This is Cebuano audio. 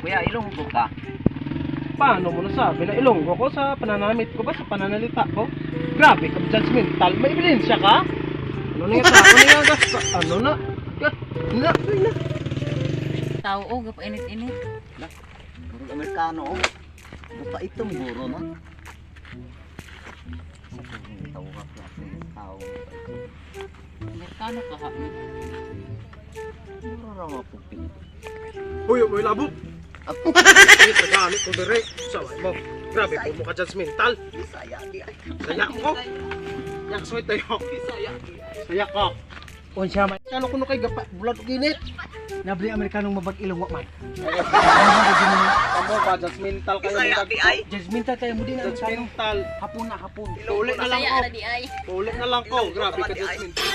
Kuya, Ilonggo ka. Paano mo nasabi na Ilonggo ko sa pananamit ko ba sa pananalita ko? Grabe ka judgmental. May ebidensya ka? Ano na yung tao na yan? Ano na? Na, na. Tao o, gapainit-init. Murag Amerikano oh. Buta itong guro na. Sa kong tao ka klase, tao. Amerikano ka ha. Mura ra mapupil. Uy, uy, labo. Ay, tagamit ko dire. Saway mo. Grabe po mo ka judgmental. Bisaya di ay. Saya ko. Yak sweet tayo. Bisaya di ay. Saya ko. Unsa man Ano kuno kay gapa bulat og init? nabli Amerikanong mabag ilong wa man. Kamo ba judgmental kayo Bisaya mo di ay. Judgmental tayo mo din ang Judgmental. Hapon na hapon. Uli na lang Saya ko. ara di ay. Uli na lang ko. Grabe ka judgmental.